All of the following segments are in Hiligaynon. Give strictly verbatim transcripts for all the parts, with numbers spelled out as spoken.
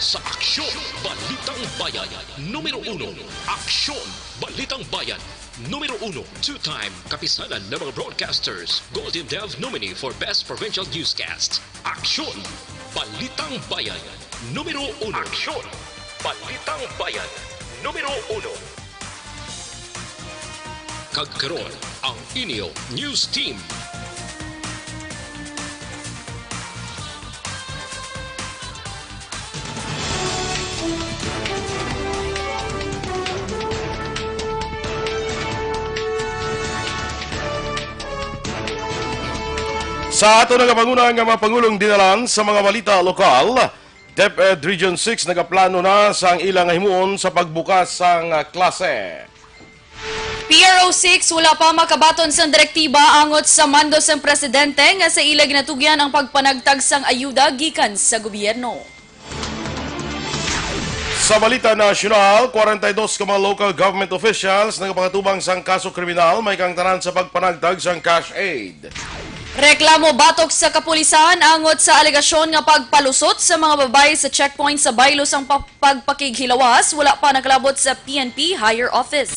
Sa Aksyon, Balitang Bayan, numero uno. Aksyon, Balitang Bayan, numero uno. Two-time kapisanan ng mga broadcasters, Golden Dove nominee for Best Provincial Newscast. Aksyon, Balitang Bayan, numero uno. Aksyon, Balitang Bayan, numero uno. Kag karon, ang inyo news team. Sa ato nagapanguna nga mga pangulong dinalan sa mga balita lokal, DepEd Region six nagaplano na sang ilang himuon sa pagbukas sang, ah, klase. P R O six wala pa makabaton sang direktiba angot sa mando sang presidente nga sa ila ginatugyan ang pagpanagtag sang ayuda gikan sa gobyerno. Sa balita nasyonal, kwarenta y dos ka mga local government officials nagapakatubang sang kaso kriminal may kaangtanan sa pagpanagtag sang cash aid. Reklamo batok sa kapulisan angot sa alegasyon nga pagpalusot sa mga babayi sa checkpoint sa baylo sang pa-, pagpakighilawas wala pa nakalabot sa P N P higher office.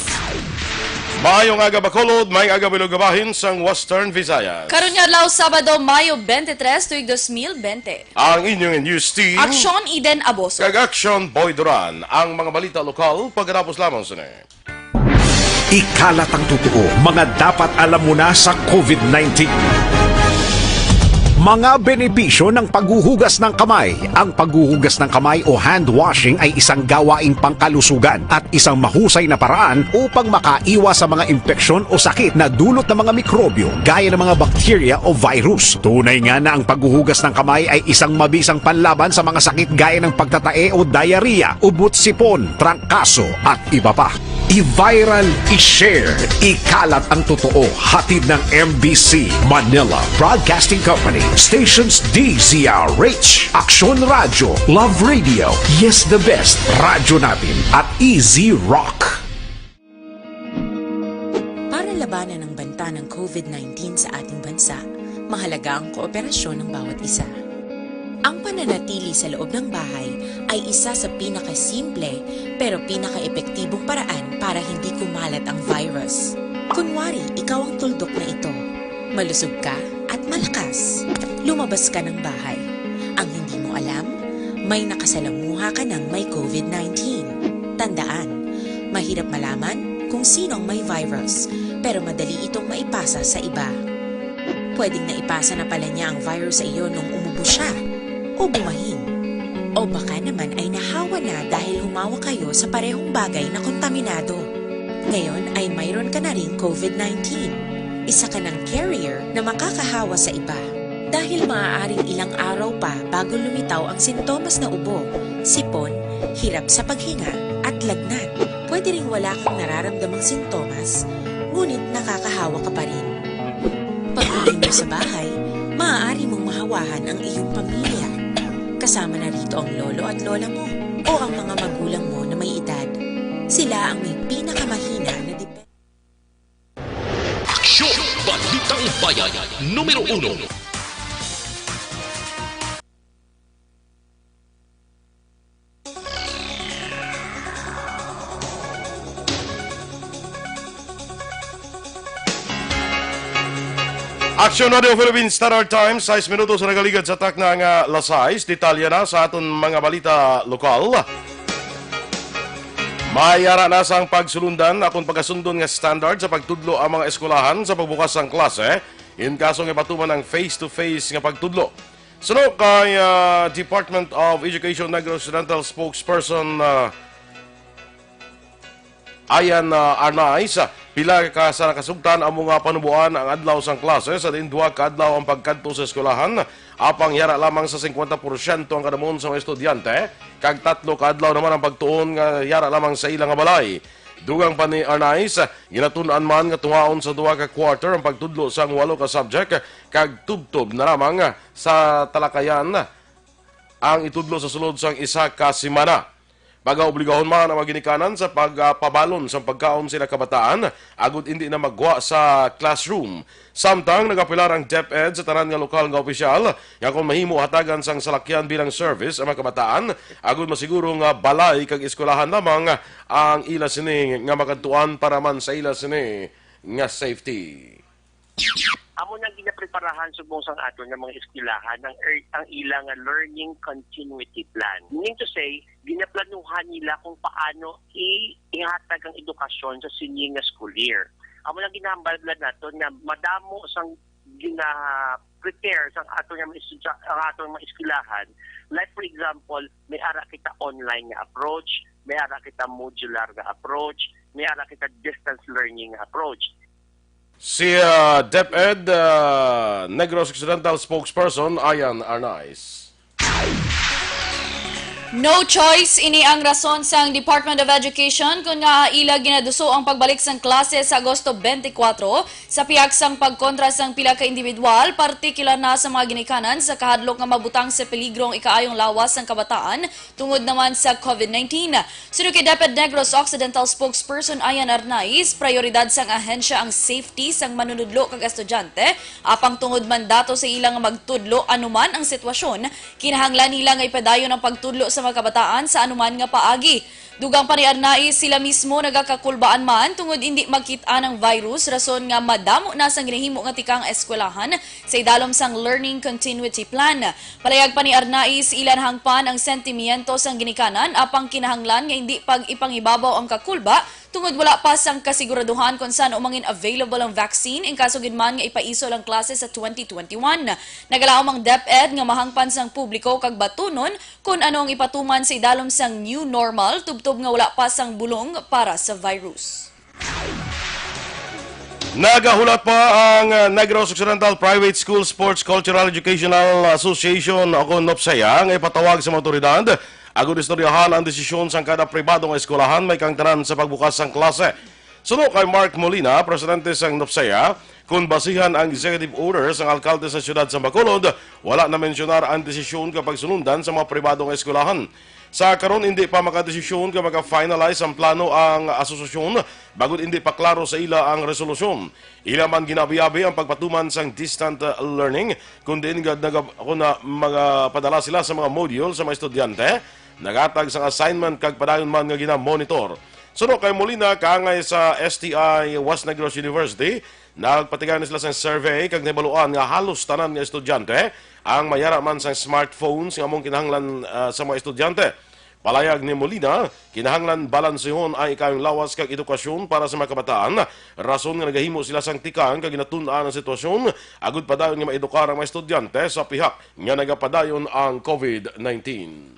Maayong aga, Bacolod, may aga bilog bahin sang Western Visayas. Karon nga adlaw, Sabado, Mayo twenty-three, tuig dos mil bente. Ang inyong news team. Aksyon, Eden Aboso. Kag Aksyon, Boy Duran. Ang mga balita lokal pagkatapos lamang sini. Ikalat ang totoo, mga dapat alam mo na sa COVID nineteen. Mga benepisyo ng paghuhugas ng kamay. Ang paghuhugas ng kamay o hand washing ay isang gawaing pangkalusugan at isang mahusay na paraan upang makaiwas sa mga impeksyon o sakit na dulot ng mga mikrobyo gaya ng mga bakterya o virus. Tunay nga na ang paghuhugas ng kamay ay isang mabisang panlaban sa mga sakit gaya ng pagtatae o diarrhea, ubot sipon, trangkaso, at iba pa. I-viral, i-share, ikalat ang totoo. Hatid ng M B C Manila Broadcasting Company, stations D Z R H, Aksyon Radyo, Love Radio, Yes the Best, Radyo Natin, at Easy Rock. Para labanan ang banta ng COVID nineteen sa ating bansa, mahalaga ang kooperasyon ng bawat isa. Ang pananatili sa loob ng bahay ay isa sa pinakasimple pero pinakaepektibong paraan para hindi kumalat ang virus. Kunwari, ikaw ang tuldok na ito. Malusog ka at malakas. Lumabas ka ng bahay. Ang hindi mo alam, may nakasalamuha ka ng may COVID nineteen. Tandaan, mahirap malaman kung sino ang may virus, pero madali itong maipasa sa iba. Pwedeng naipasa na pala niya ang virus sa iyo nung umubo siya, o bumahin, o baka naman ay nahawa na dahil humawak kayo sa parehong bagay na kontaminado. Ngayon ay mayroon ka na ring COVID nineteen. Isa ka ng carrier na makakahawa sa iba. Dahil maaaring ilang araw pa bago lumitaw ang sintomas na ubo, sipon, hirap sa paghinga, at lagnat. Pwede ring wala kang nararamdamang sintomas, ngunit nakakahawa ka pa rin. Pag-uwi mo sa bahay, maaari mong mahawahan ang iyong pamilya. Kasama na rito ang lolo at lola mo o ang mga magulang mo na may edad. Sila ang may pinakamahina na depensa. Aksyon! Balitang Bayan, numero uno. Aksyon Radio Philippine Standard Time, sais minutos na nagaligad sa takna nga alas sais. Detalye na sa aton mga balita lokal. May ara na sang pagsulundan akon pagkasundon nga standard sa pagtudlo ang mga eskwelahan sa pagbukas sang klase, in kaso nga ipatuman ang face-to-face nga pagtudlo. Suno kay, ah, Department of Education Negros Occidental spokesperson, ah, Ayan, ah, Arnaiz, ah, pila ka sa nakasugtan amo nga panuboan ang adlaw sang klase sa diin duha ka adlaw ang pagkadto sa eskwelahan, apang yara lamang sa singkwenta porsyento ang kadamon sa mga estudyante, kag tatlo ka adlaw naman ang pagtuon nga yara lamang sa ila nga balay. Dugang pa ni Arnaiz, ginatun-an man nga tungaon sa duha ka quarter ang pagtudlo sang walo ka subject, kag tubtob na lamang sa talakayan ang itudlo sa sulod sang isa ka semana. Pagaobligahon man ang mga ginikanan sa pagpabalon sang pagkaon sa ilang kabataan agud indi na maggwa sa classroom. Samtang nagapilar ang DepEd sa tanan nga lokal nga opisyal nga kon mahimo hatagan sang salakyan bilang service ang mga kabataan agud masiguro nga balay kag eskwelahan lamang ang ila sini nga makadtuan para man sa ila sini nga safety. Amo nang ginapreparahan subong sang aton nga mga eskwelahan ang, er, ang ila nga learning continuity plan. Meaning to say, ginaplanuhan nila kung paano i ihatag ang edukasyon sa sini nga school year. Amo nang ginahambal naton nga madamo sang gina-prepare sang aton nga mga estudya-, ang aton mga eskwelahan. Like for example, may ara kita online nga approach, may ara kita modular nga approach, may ara kita distance learning nga approach. Si ah, DepEd ah, Negros Occidental spokesperson Ian Arnaiz. No choice, ini ang rason sang Department of Education kon ngaa ila ginaduso ang pagbalik sang klase sa Agosto twenty-four sa pihak sang pagkontra sang pila ka individual, partikular na sa mga ginikanan sa kahadlok nga mabutang sa peligro ang ikaayong lawas sang kabataan tungod naman sa COVID nineteen. Suno kay DepEd Negros Occidental spokesperson Ian Arnaiz, prayoridad sang ahensya ang safety sang manunudlo kag estudyante, apang tungod man dato sa ila nga magtudlo anuman ang sitwasyon, kinahanglan nila nga ipadayon ang pagtudlo sa mga kabataan sa anuman nga paagi. Dugang pa ni Arnaiz, sila mismo nagakakulbaan man tungod indi makit-an ang virus, rason nga madamo na sang ginahimo nga tikang eskwelahan sa idalom sang learning continuity plan. Palayag pa ni Arnaiz, ila nahangpan ang sentimiento sang ginikanan, apang kinahanglan nga indi pag-ipangibabaw ang kakulba tungod wala pa sang kasiguraduhan kon san-o mangin available ang vaccine in kaso gid man nga ipaisol ang klase sa twenty twenty-one. Nagalaom ang DepEd nga mahangpan sang publiko kag batunon kon ano ang ipatuman sa idalom sang new normal tubtob nga wala pa sang bulong para sa virus. Nagahulat pa ang ah, Negros Occidental Private School Sports Cultural Educational Association o kon NOPSEA nga ipatawag sa mga awtoridad agud istoryahan ang desisyon sang kada pribado nga eskwelahan may kang tanan sa pagbukas sang klase. Suno kay Mark Molina, presidente sang NOPSEA, kon basihan ang executive order sang alkalde sa siyudad sa Bacolod, wala na mensyonar ang desisyon kag pagsunundan sa mga pribado nga eskwelahan. Sa karon, indi pa makadesisyon kag maka-finalize ang plano ang asosasyon bangod indi pa klaro sa ila ang resolusyon. Ila man ginabiabi ang pagpatuman sang distant uh, learning, kun diin nga naga, kun na magapadala sila sa mga module sa mga estudyante, nagatag sang assignment kag padayon man nga ginamonitor. Suno kay Molina, kaangay sa S T I West Negros University, nagpatigani sila sang survey kag nahibaluan nga halos tanan nga estudyante ang mayara man sang smartphones nga among kinahanglan ah, sa mga estudyante. Palayag ni Molina, kinahanglan balansehon ang ikaayong lawas kag edukasyon para sa mga kabataan, rason nga nagahimo sila sang tikang kag ginatun-an ang sitwasyon agud padayon nga maedukar ang mga estudyante sa pihak nga nagapadayon ang COVID nineteen.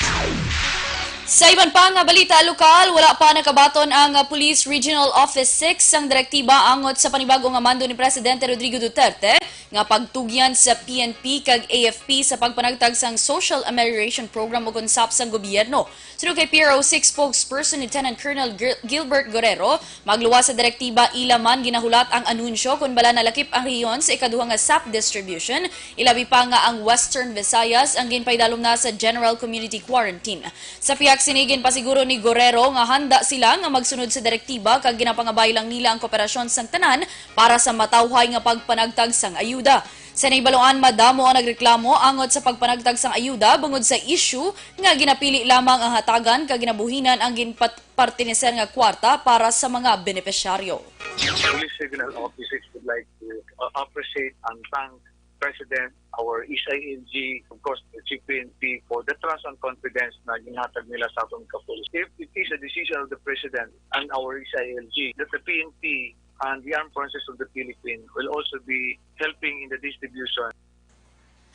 Sa iban pa nga balita lokal, wala pa nakabaton ang Police Regional Office six sang direktiba angot sa panibago nga mando ni Presidente Rodrigo Duterte nga pagtugyan sa P N P kag A F P sa pagpanagtag sang Social Amelioration Program o kon SAP sang gobyerno. Suno kay P R O six spokesperson Lieutenant Colonel Gil- Gilbert Guerrero, magluwas sa direktiba ila man ginahulat ang anunsyo kon bala nalakip ang rehiyon sa ikaduha nga SAP distribution, ilabi pa nga ang Western Visayas ang ginpaidalom na sa General Community Quarantine. Sa pihak sini, ginpasiguro ni Guerrero nga handa sila nga magsunod sa direktiba kag ginapangabay lang nila ang kooperasyon sang tanan para sa matawhay nga pagpanagtag sang ayuda. Sa naibaluan, madamo ang nagreklamo angot sa pagpanagtag sang ayuda bangod sa isyu nga ginapili lamang ang hatagan kag ginabuhinan ang ginpartineser nga kwarta para sa mga benepisyaryo. Police Regional Office six would like to uh, appreciate and thank President, our S I L G, of course, the G P N P for the trust and confidence na ginhatag nila sa atong kapulis. If it is a decision of the President and our S I L G that the P N P and the Armed Forces of the Philippines will also be helping in the distribution.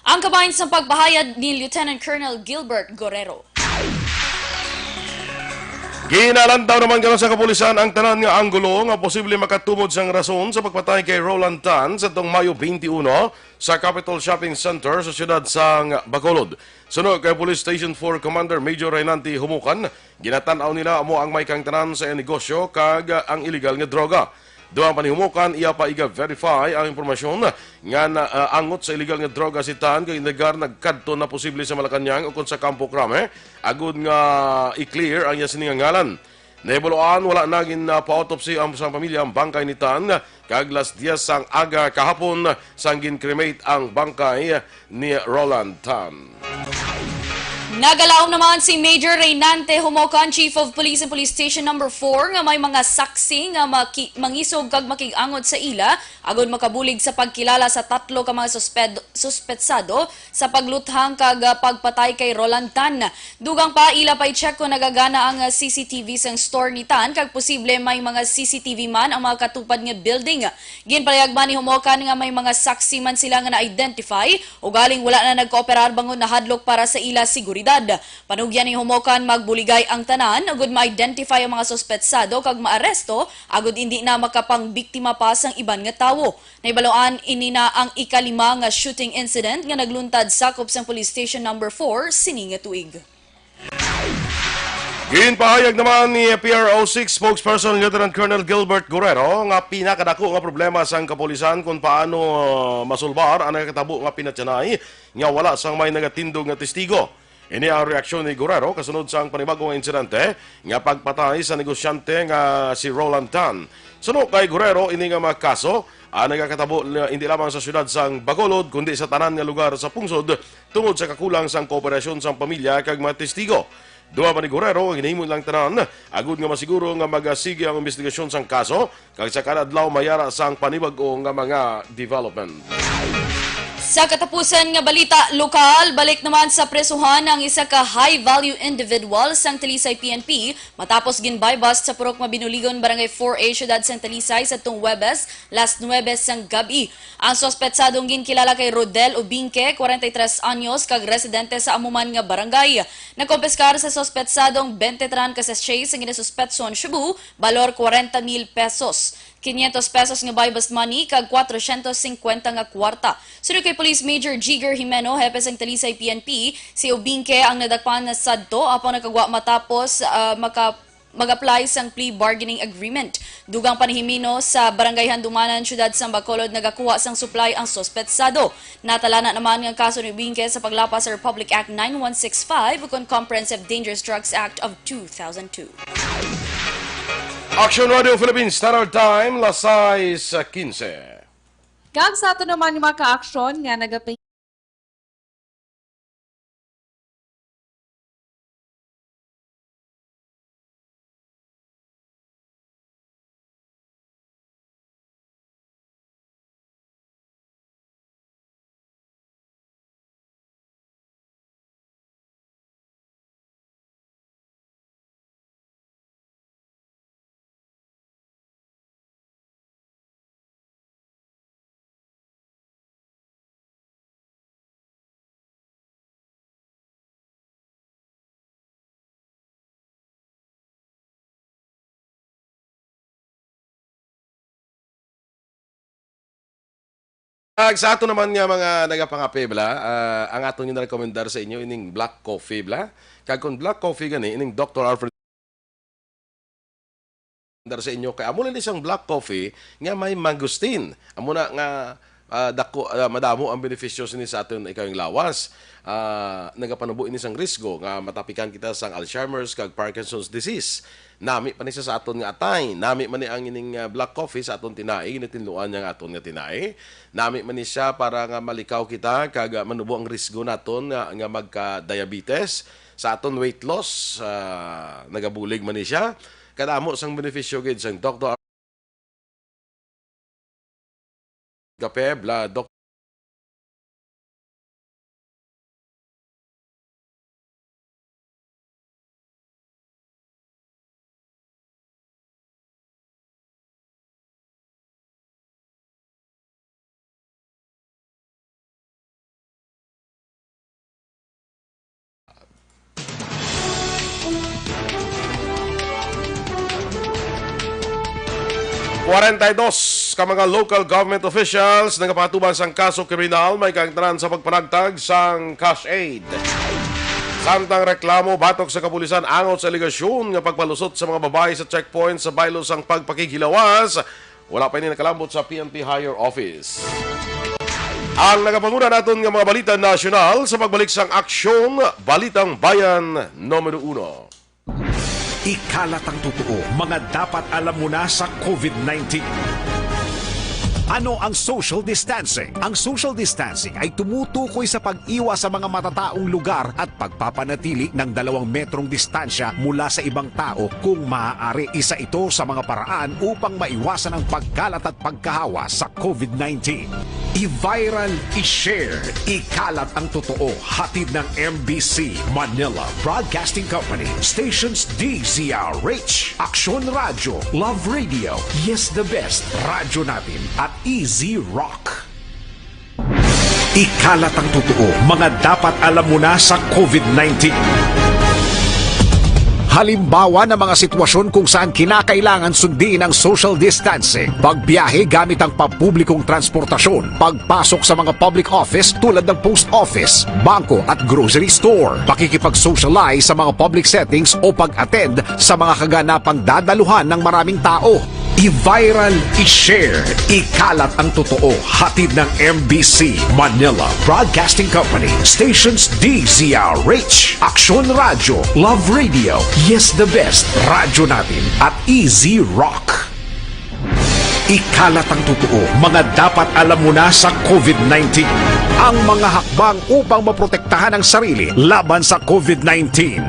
Ang kabahin sang pagpahayag ni Lieutenant Colonel Gilbert Guerrero. Ginalantaw naman karon sa kapulisan ang tanan nga anggulo nga posible makatumod sang rason sa pagpatay kay Roland Tan sa tong Mayo twenty-one sa Capitol Shopping Center sa siyudad sang Bacolod. Suno kay Police Station four Commander Major Reynante Humukan, ginatan-aw nila amo ang may kangtanan sa negosyo kag ang iligal nga droga. Dugang pa ni Homocan, iya pa iga-verify ang impormasyon nga na, ah, angot sa iligal nga droga si Tan kag indagar nagkadto na posible sa Malacañang ukon sa Campo Crame, agud nga i-clear ang iya sini nga ngalan. Nahibaluan, wala na gin, ah, pa-autopsy ang sang pamilya ang bangkay ni Tan, kag las diyes sang aga kahapon sang gin-cremate ang bangkay ni Roland Tan. Nagalaom naman si Major Reynante Homocan, Chief of Police and Police Station Number Four, nga may mga saksi nga maki-, mangisog kag makig-angot sa ila agud makabulig sa pagkilala sa tatlo ka mga susped-, suspetsado sa pagluthang kag, ah, pagpatay kay Roland Tan. Dugang pa, ila pa i-check kung nagagana ang, ah, C C T V sang store ni Tan kag posible may mga C C T V man ang mga katupad nga building. Ginpahayag man ni Homocan nga may mga saksi man sila nga na-identify, ugaling wala na nagkooperar bangod nahadlok para sa ila seguridad. Panugyan ni Homocan, magbuligay ang tanan agud ma-identify ang mga suspetsado kag maaresto agud indi na makapangbiktima pa sang iban nga tawo. Nahibaluan ini na ang ikalima nga shooting incident nga nagluntad sakop sang Police Station Number Four sini nga tuig. Ginpahayag naman ni P R O six spokesperson Lieutenant Colonel Gilbert Guerrero nga pinakadako nga problema sang kapulisan kung paano, uh, masulbar ang nakatabo nga pinatyanay nga wala sang may nagatindog nga testigo. Ini ang reaksyon ni Guerrero kasunod sang panibag-o nga insidente nga pagpatay sa negosyante nga si Roland Tan. Suno kay Guerrero, ini nga mga kaso ang nagakatabo la-, hindi lamang sa siyudad sang Bacolod, kundi sa tanan nga lugar sa pungsod tungod sa kakulang sang kooperasyon sang pamilya kag mga testigo. Dugang pa ni Guerrero, ginahimo lang tanan agud nga masiguro nga magasigi ang investigasyon sang kaso kag sa kada adlaw mayara sang panibag-o nga mga development. Sa katapusan nga balita lokal, balik naman sa presuhan ang isa ka high-value individual sang Talisay P N P matapos gin-buy-bust sa purok Mabinuligon, Barangay four A, Siyudad sang Talisay, sa tung Huwebes, las nuebe sang gab-i. Ang suspetsadong ginkilala kay Rodel Ubingke, kwarenta y tres anyos, kag residente sa amo man nga barangay. Nakompiskar sa suspetsadong twenty-three ka sachet sang ginasuspetson shabu, balor kwarenta mil pesos, quinientos pesos nga buy-bust money, kag kwatrocientos cincuenta nga kwarta. Suno kay Police Major Jigger Jimeno, hepe sang Talisay P N P, si Ubingke ang nadakpan na sadto, apang nakagwa matapos, ah, maka-, mag-apply sang plea bargaining agreement. Dugang pa ni Jimeno, sa Barangay Handumanan, Siyudad sang Bacolod, nagakuha sang supply ang suspetsado. Natalana naman nga kaso ni Ubingke sa paglapas sa Republic Act nine one six five ukon Comprehensive Dangerous Drugs Act of two thousand two. Action Radio Philippines, Standard Time, las sais quince. Kag sa ato naman nga mga ka-aksyon nga nagapin- Ag sa ato naman nga mga nagapangapil, bala, ah, ang aton ginarekomendar sa inyo ining black coffee, bala. Kag kung black coffee gani, ining Doctor Alfred dar sa inyo kay amo lang ni siyang black coffee nga may mangosteen. Amo na nga, ah, dako, ah, madamo ang benepisyo sini sa aton ikaw lawas. Ah, nagapanubo ini sang risgo nga matapikan kita sang Alzheimer's kag Parkinson's disease. Nami pa ni siya sa aton nga atay. Nami man ni ang ining, ah, black coffee sa aton tinai, ginatinluan niya nga aton nga tinai. Nami man ni siya para nga malikaw kita kag, ah, manubo ang risgo naton nga, nga magka-diabetes. Sa aton weight loss, ah, nagabulig man ni siya. Kadamo sang benepisyo gid sang Doktor Kape, bala, Dok. Kwarenta y dos ka mga local government officials nagapatubang sang kaso kriminal may kaangtanan sa pagpanagtag sang cash aid. Samtang reklamo batok sa kapulisan angot sa alegasyon nga pagpalusot sa mga babayi sa checkpoint sa baylo sang pagpakighilawas, Wala pa ini nakalambot sa P N P Higher Office. Ang nagapanguna naton nga mga balita nasyonal sa pagbalik sang Aksyong Balitang Bayan numero uno. Ikalat ang totoo, mga dapat alam mo na sa COVID nineteen. Ano ang social distancing? Ang social distancing ay tumutukoy sa pag-iwas sa mga matataong lugar at pagpapanatili ng dalawang metrong distansya mula sa ibang tao kung maaari. Isa ito sa mga paraan upang maiwasan ang pagkalat at pagkahawa sa COVID nineteen. I-viral, i-share, ikalat ang totoo. Hatid ng M B C, Manila Broadcasting Company, stations D Z R H, Aksyon Radyo, Love Radio, Yes the Best, Radyo Natin, at Easy Rock. Ikalat ang totoo, mga dapat alam mo na sa COVID nineteen. Halimbawa ng mga sitwasyon kung saan kinakailangan sundin ang social distancing, pagbiyahe gamit ang pampublikong transportasyon, pagpasok sa mga public office tulad ng post office, bangko at grocery store, pakikipag-socialize sa mga public settings o pag-attend sa mga kaganapang dadaluhan ng maraming tao. I-viral, i-share, ikalat ang totoo. Hatid ng M B C, Manila Broadcasting Company, stations D Z R H, Aksyon Radyo, Love Radio, Yes the Best, Radyo Natin, at Easy Rock. Ikalat ang totoo, mga dapat alam mo na sa COVID nineteen. Ang mga hakbang upang maprotektahan ang sarili laban sa COVID nineteen.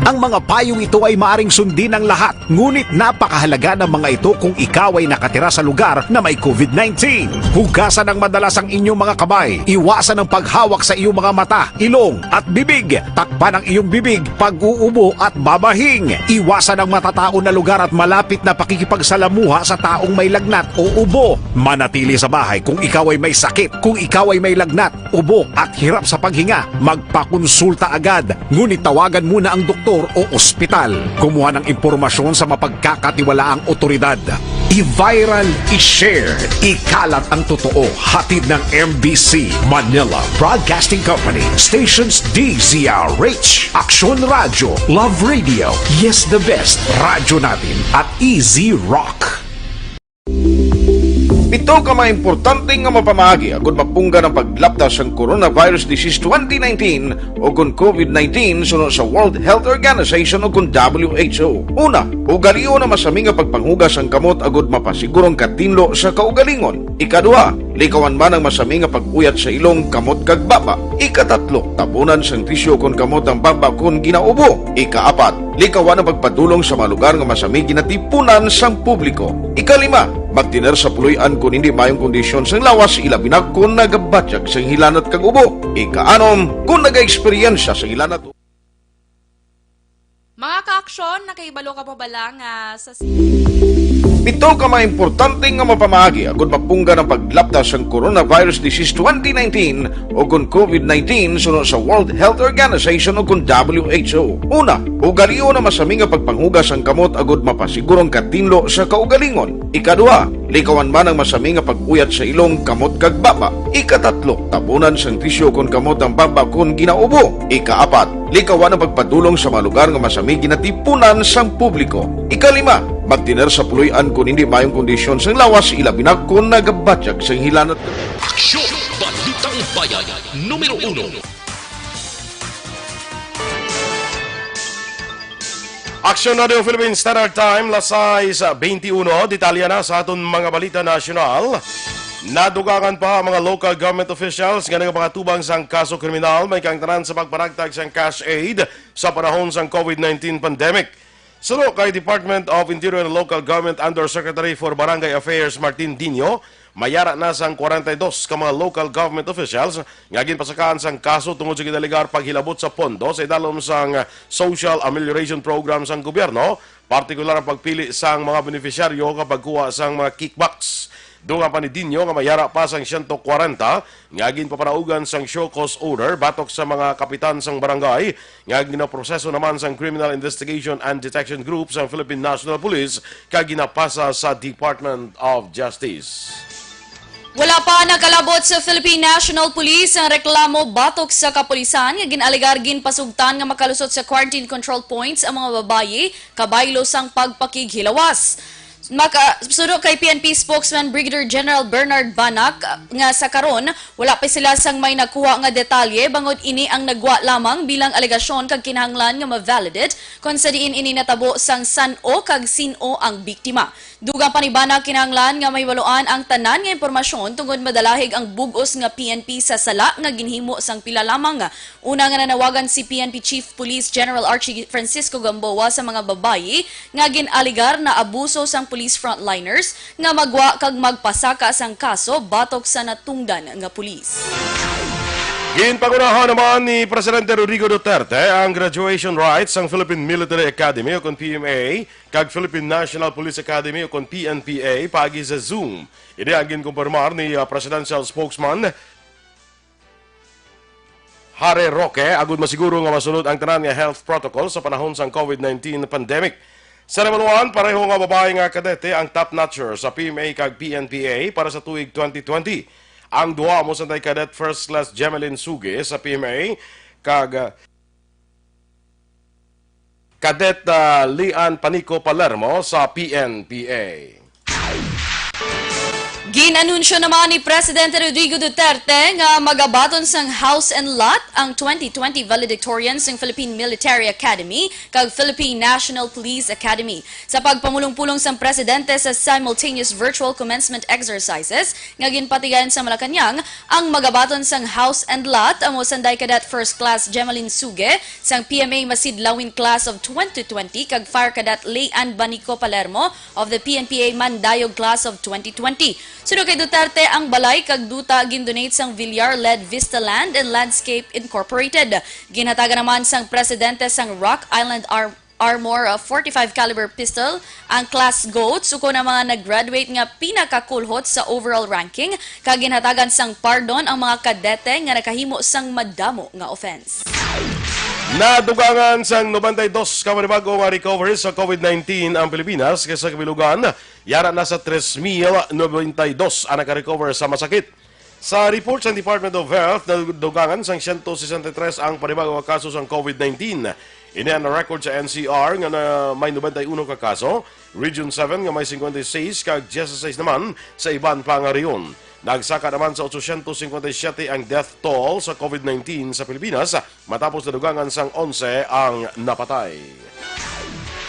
Ang mga payong ito ay maaring sundin ng lahat, ngunit napakahalaga ng mga ito kung ikaw ay nakatira sa lugar na may COVID nineteen. Hugasan ng madalas ang inyong mga kamay. Iwasan ang paghawak sa iyong mga mata, ilong, at bibig. Takpan ang iyong bibig pag-uubo at babahing. Iwasan ang matataon na lugar at malapit na pakikipagsalamuha sa taong may lagnat o ubo. Manatili sa bahay kung ikaw ay may sakit. Kung ikaw ay may lagnat, ubo, at hirap sa paghinga, magpakonsulta agad. Ngunit tawagan muna ang doktor o ospital. Kumuha ng impormasyon sa mapagkakatiwalaang otoridad. I-viral, i-share, ikalat ang totoo. Hatid ng M B C, Manila Broadcasting Company, stations D Z R H, Aksyon Radyo, Love Radio, Yes the Best, Radyo Natin, at Easy Rock. Pito ka mga importante nga mapamaagi agud mapunggan ang paglapda sang coronavirus disease twenty nineteen o kon COVID nineteen suno sa World Health Organization o kon W H O. Una, ugalion ang masami nga pagpanghugas sang kamot agud mapasiguro ang katinlo sa kaugalingon. Ikaduha, likawan man ang masami nga pag-uyat sa ilong, kamot, kag baba. Ikatatlo, tabunan sang tisyu kon kamot ang baba kon ginaubo. Ikaapat, likawan ang pagpadulong sa mga lugar nga masami ginatipunan sang publiko. Ikalima, magtener sa puloy-an kon hindi maayong kondisyon sang lawas, ilabi na kon nagabatyag sang hilanat kag ubo. Ikaanom, kon nagaeksperyensya sang hilanat. Mga kaaksyon, nakahibalo ka pa bala nga sa Pito ka mga importante nga mapamaagi agud mapunggan ang paglapda sang coronavirus disease twenty nineteen o kon COVID nineteen suno sa World Health Organization o kon W H O. Una, ugalion ang masami nga pagpanghugas sang kamot agud mapasiguro ang katinlo sa kaugalingon. Ikaduha, likawan man ang masami nga pag-uyat sa ilong, kamot, kag baba. Ikatatlo, tabunan sang tisyu kon kamot ang baba kon ginaubo. Ikaapat, likawan ang pagpadulong sa mga lugar nga masami ginatipunan sang publiko. Ikalima, magtener sa puloy-an kon hindi maayong kondisyon sang lawas, ilabi na kon nagabatyag sang hilanat. Aksyon! Balitang Bayan, numero uno. Aksyon Radio Philippine Standard Time, las sais beintiuno. Detalye na sa aton mga balita nasyonal. Nadugangan pa ang mga local government officials nga nagapangatubang sang kaso kriminal, may kaangtanan sa pagpanagtag sang cash aid sa panahon sang COVID nineteen pandemic. Suno kay Department of Interior and Local Government Undersecretary for Barangay Affairs Martin Dinio, mayara na sang kwarenta y dos ka mga local government officials nga ginpasakaan sang kaso tungod sa ginalegar paghilabot sa pondo sa idalom sang Social Amelioration Program sang gobyerno, partikular ang pagpili sang mga benepisyaryo nga pagkuha sang mga kickbacks. Dugang pa ni Dinio nga mayara pa sang siyento kwarenta nga ginpapanaugan sang show cause order batok sa mga kapitan sang barangay nga ginaproseso naman sang Criminal Investigation and Detection Group sang Philippine National Police kag ginapasa sa Department of Justice. Wala pa nakalabot sa Philippine National Police ang reklamo batok sa kapulisan nga gin-alegar ginpasugtan nga makalusot sa quarantine control points ang mga babayi kabaylo sang pagpakighilawas. Maka-, suno kay P N P spokesman Brigadier General Bernard Banac, nga sa karon wala pa sila sang may nakuha nga detalye, bangod ini ang nagwa lamang bilang alegasyon kag kinahanglan nga ma-validate kon sa diin ini natabo sang san-o kag sin-o ang biktima. Dugang pa ni Banac, kinahanglan nga mahibaluan ang tanan nga impormasyon tungod madalahig ang bug-os nga P N P sa sala nga ginhimo sang pila lamang. Una nga nanawagan si P N P Chief Police General Archie Francisco Gamboa sa mga babayi nga gin-alegar na abuso sang police frontliners nga magwa kag magpasaka sang kaso batok sa natungdan nga pulis. Ginpangunahan naman ni Presidente Rodrigo Duterte ang graduation rites sang Philippine Military Academy o kon P M A kag Philippine National Police Academy o kon P N P A paagi sa Zoom. Ini ang ginkumpirmar ni, ah, Presidential Spokesman Harry Roque, agud masiguro nga masunod ang tanan nga health protocol sa panahon sang COVID nineteen pandemic. Sa nabaluan, pareho nga babayi nga kadete ang top notcher sa P M A kag P N P A para sa tuig twenty twenty. Ang duha amo sanday Cadet First Class Jemeline Suge sa P M A kag, ah, Cadet, ah, Lian Panico Palermo sa P N P A. Gin-anunsyo naman ni Presidente Rodrigo Duterte nga magabaton sang house and lot ang twenty twenty valedictorians sang Philippine Military Academy kag Philippine National Police Academy. Sa pagpamulong-pulong sang Presidente sa simultaneous virtual commencement exercises nga ginpatigayon sa Malacañang, ang magabaton sang house and lot amo sanday Cadet First Class Jemeline Suge sang P M A Masidlawin Class of twenty twenty kag Fire Cadet Leanne Banico Palermo of the P N P A Mandayog Class of twenty twenty. Suno kay Duterte, ang balay kag duta gindonate sang Villar-led Vista Land and Landscape Incorporated. Ginhatagan naman sang presidente sang Rock Island Ar-, Armor, uh, forty-five caliber pistol ang Class Goats, ukon ang mga nag-graduate nga pinakakulhot sa overall ranking, kag ginhatagan sang pardon ang mga kadete nga nakahimo sang madamo nga offense. Nadugangan sang nobenta y dos ka panibago nga recovery sa COVID nineteen ang Pilipinas, kay sa kabilugan, yara na sa tres mil nobenta y dos ang nakarecover sa masakit. Sa report sang Department of Health, nadugangan sang siyento sesenta y tres ang panibago nga kaso sang COVID nineteen. Ini ang record sa N C R nga na may nobenta y uno ka kaso, Region seven nga may cincuenta y seis, kag dieciséis naman sa iban pa nga rehiyon. Nagsaka naman sa otsosyentos cincuenta y siete ang death toll sa COVID nineteen sa Pilipinas, matapos nadugangan sang onse ang napatay.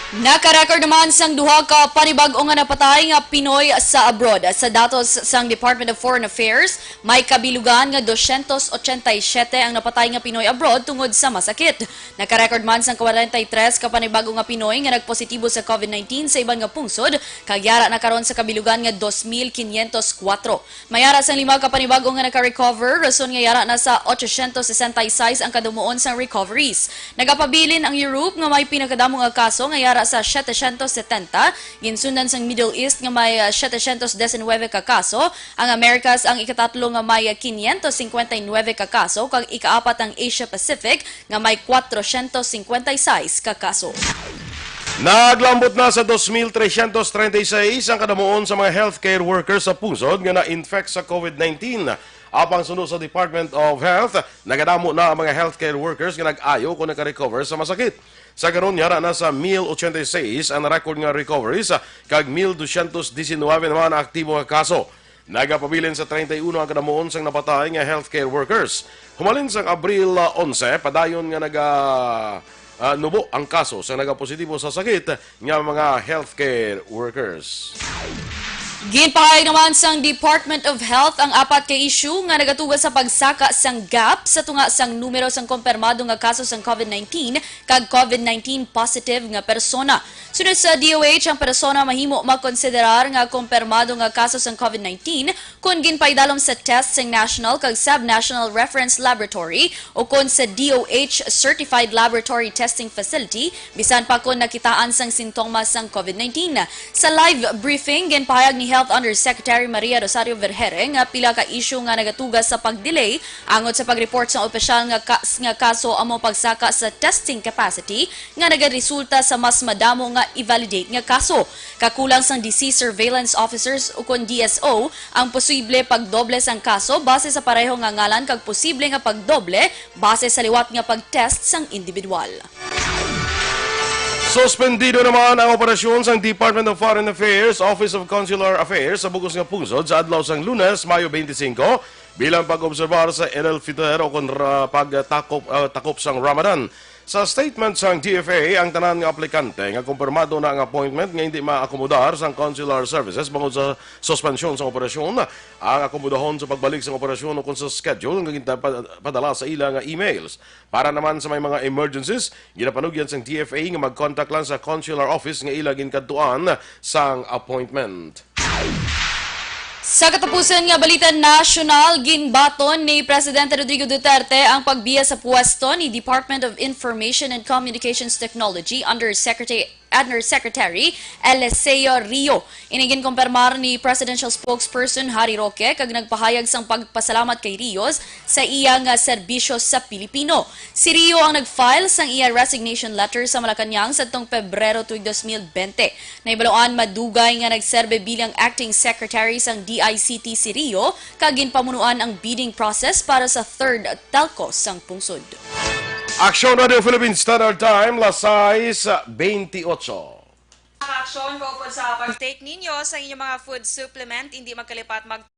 Naka-record naman sang duha ka panibag-o nga napatay nga Pinoy sa abroad. Sa datos sang Department of Foreign Affairs, may kabilugan nga dosyentos otsenta y siyete ang napatay nga Pinoy abroad tungod sa masakit. Naka-record man sang kwarenta y tres ka panibag-o nga Pinoy nga nagpositibo sa COVID nineteen sa iban nga pungsod, kag yara na karon sa kabilugan nga dos mil quinientos cuatro. May ara sang lima ka panibago nga naka-recover, rason nga yara na sa otsosyentos sesenta y seis ang kadumuon sang recoveries. Nagapabilin ang Europe nga may pinakadamo nga kaso nga yara sa setecientos setenta, ginsundan sang Middle East nga may, ah, setecientos diecinuebe ka kaso, ang Americas ang ikatatlo nga may quinientos cincuenta y nueve ka kaso, kag ikaapat ang Asia Pacific nga may kwatrosyentos cincuenta y seis ka kaso. Naglambot na sa dos mil tresyentos treinta y seis ang kadamuon sa mga healthcare workers sa pungsod nga na-infect sa COVID nineteen. Apang suno sa Department of Health, nagadamo na ang mga healthcare workers nga nag-ayo kon naka-recover sa masakit. Sa karon, yara na sa mil ochenta y seis ang na-record nga recoveries, kag mil dosyentos diecinuebe naman ang aktibo nga kaso. Nagapabilin sa treinta y uno ang kadamuon sang napatay nga healthcare workers. Humalin sang Abril, ah, onse, padayon nga naga, ah, nubo ang kaso sa nagapositibo sa sakit nga mga healthcare workers. Ginpahayag naman sang Department of Health ang apat ka issue nga nagatuga sa pagsaka sang gap sa tunga sang numero sang kompirmado nga kaso sang COVID nineteen kag COVID nineteen positive nga persona. Sunod sa D O H, ang persona mahimo makonsiderar nga kompirmado nga kaso sang COVID nineteen kon ginpaidalom sa test sang National kag Sub-National Reference Laboratory o kon sa D O H Certified Laboratory Testing Facility, bisan pa kon nakitaan sang sintomas sang COVID nineteen. Sa live briefing, ginpahayag ni Health Undersecretary Maria Rosario Vergeire nga pila ka issue nga nagatuga sa pag-delay angot sa pag-report sa opisyal nga ka-, nga kaso amo pagsaka sa testing capacity nga nagaresulta sa mas madamo nga i-validate nga kaso. Kakulang sang Disease Surveillance Officers ukon D S O ang posible pagdoble sang kaso base sa pareho nga ngalan kag posible nga pagdoble base sa liwat nga pag-test sang individual. Suspendido naman ang operasyon sang Department of Foreign Affairs, Office of Consular Affairs sa bug-os nga pungsod sa adlaw sang Lunes, Mayo twenty-five, bilang pag-obserbar sa Eid al-Fitr o kon ra-, pagtakop, ah, takop sang Ramadan. Sa statement sang D F A, ang tanan nga aplikante nga kumpirmado na ang appointment nga hindi maakomodar sang consular services bangod sa suspensyon sang operasyon, ang akomodahon sa pagbalik sang operasyon o kon sa schedule nga ginta-, pa-, padala sa ila nga emails. Para naman sa may mga emergencies, ginapanugyan sang D F A nga mag-contact lang sa consular office nga ila ginkadtuan sang appointment. Sa katapusan nga balita nasyonal, ginbaton ni Presidente Rodrigo Duterte ang pagbiya sa pwesto ni Department of Information and Communications Technology Undersecretary, Undersecretary Eliseo Rio. Ini ginkumpirmar ni Presidential Spokesperson Harry Roque kag nagpahayag sang pagpasalamat kay Rios sa iya nga serbisyo sa Pilipino. Si Rio ang nag-file sang iya resignation letter sa Malacañang sadtong Pebrero tuig dos mil bente. Nahibaluan madugay nga nagserbe bilang acting secretary sang D I C T si Rio kag ginpamunuan ang bidding process para sa third telco sang pungsod. Aksyon Radio Philippines Standard Time, las sais bentiocho. Mga aksyon, kaupod sa pag-take ninyo sa inyong mga food supplement, hindi magkalipat mag-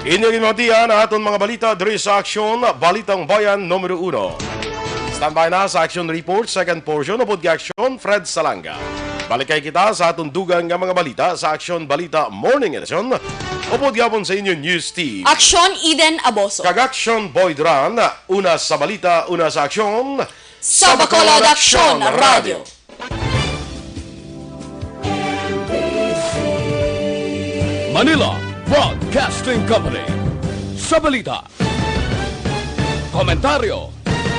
Inyo ginmatian aton mga balita diri sa Aksyon, Balitang Bayan Numero Uno. Standby na sa Aksyon Report, second portion, upod kay Aksyon Fred Salanga. Balikay kita sa aton dugang nga mga balita sa Aksyon Balita Morning Edition, upod gihapon sa inyo News Team. Aksyon Eden Aboso. Kag Aksyon Boy Duran, una sa balita, una sa aksyon. Sa Bacolod Aksyon Radio. Manila Broadcasting Company. Sa balita, komentaryo,